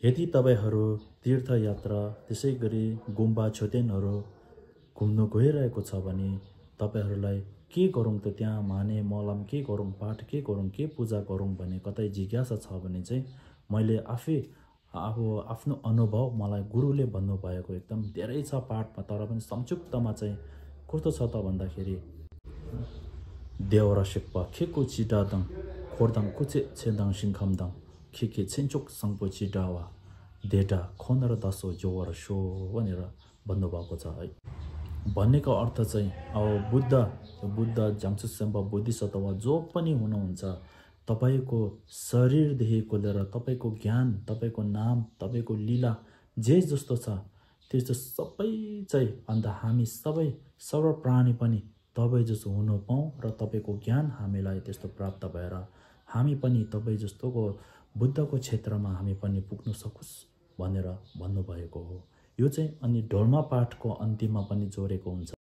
यदि तपाईहरू तीर्थयात्रा त्यसैगरी गुम्बा छोटेनहरू घुम्नु गइरहेको छ भने तपाईहरूलाई के गरौँ त त्यहाँ माने मलम के गरौँ पाठ के गरौँ के पूजा गरौँ भन्ने कतै जिज्ञासा छ भने चाहिँ मैले आफै अब आफ्नो अनुभव मलाई गुरुले भन्नुभएको एकदम धेरै छ पाठमा तर पनि संक्षिप्तमा चाहिँ कस्तो छ त भन्दाखेरि देवरा शेप्पा खेको चिटादङ खोर्दङ कुचे छेदङ सिङखमदङ खेके छेन्चोक सङ्पो चिटावा डेटा खोनर दसो जोवर सो भनेर भन्नुभएको छ है। भन्नेको अर्थ चाहिँ अब बुद्ध जाङसुसेम्बा बुद्धिस्ट अथवा जो पनि हुनुहुन्छ तपाईको शरीरदेखिको लिएर तपाईको ज्ञान तपाईको नाम तपाईको लीला जे जस्तो छ त्यस्तो सबै चाहिँ अन्त हामी सबै सर्व प्राणी पनि तपाईँ जस्तो हुनु पाऊँ र तपाईको ज्ञान हामीलाई त्यस्तो प्राप्त भएर हामी पनि तपाईँ जस्तोको बुद्धको क्षेत्रमा हामी पनि पुग्न सकोस् भनेर भन्नुभएको हो। यो चाहिँ अनि ढोलमा पाठको अन्तिममा पनि जोडेको हुन्छ।